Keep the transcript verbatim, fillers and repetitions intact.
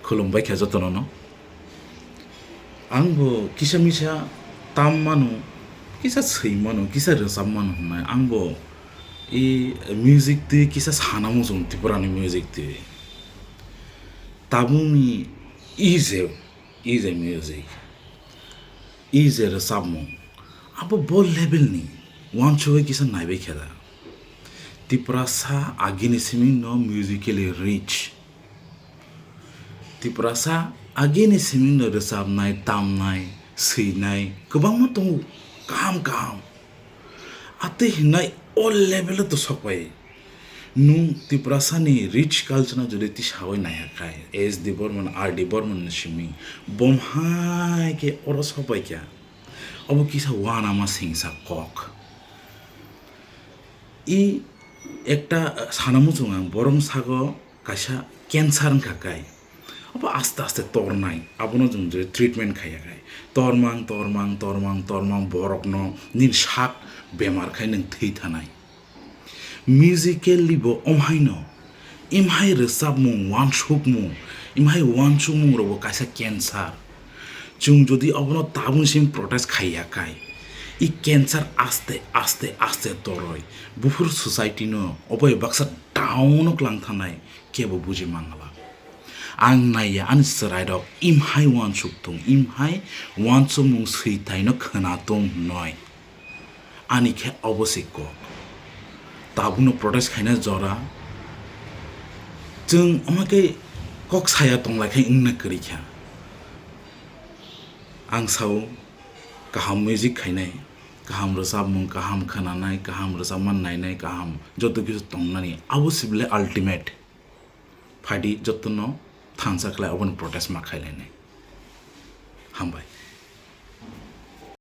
Khulumbai kha jotono no. Ang bo kisa misa tam mano, kisa swi mano, kisa rwchap mano hwnwi. Ang bo i music twi kisa sana muchung Tripura ni music twi. Tabukni i je, i je music, i je rwchapmung, abo bo level ni uansugwi kisa naibai khe da. Tiprasa agini simi no musically rich. Tiprasa agini simi no rwchapnai, tamnai, swinai kwbangma tongo, kaham kaham. Atwi hinai o level o to sokpai. Nung Tiprasa ni rich culture no jodi tisawi naiha khai, S D Burman, R D Burman ni simi, bom hai khe oro sokpai kha. Obo kisa uanama singsa kok. I ekta, uh, sana muchung ang, borok sago kaisa cancer wngkha kai. Abo aste aste tornai, abono chwng je treatment khaiya kai. Tormang, tormang, tormang, tormang, borokno nini sak bemar khai nwng thwi thanai. Musically bo omhaino, imhai rwchapmung, uansukmung, imhai uansukmung rokbo kaisa cancer. Chwng jodi obono tabukni simi protest khaiya kai, i cancer aste, aste, aste toroi buphuru society no obo baksa down o klang thanai kebo buji mangala. Ang naiya ani chwrairok imhai uansuk tung, imhai uansukmung switaino khwna tung hwnwi. Ani khe obo se kok. Tabukno protest khaina jora. Chwng omo khe kok saya tonglai khe wngna kwrwi kha. Ang sao kaham music khainai, kaham rwchapmung, kaham khwnanai, kaham rwchapma nainai, kaham joto kisu tongnani. Abo se bile ultimate. Phaidi jotono thansa khlai obono protest ma khailainai. Hambai.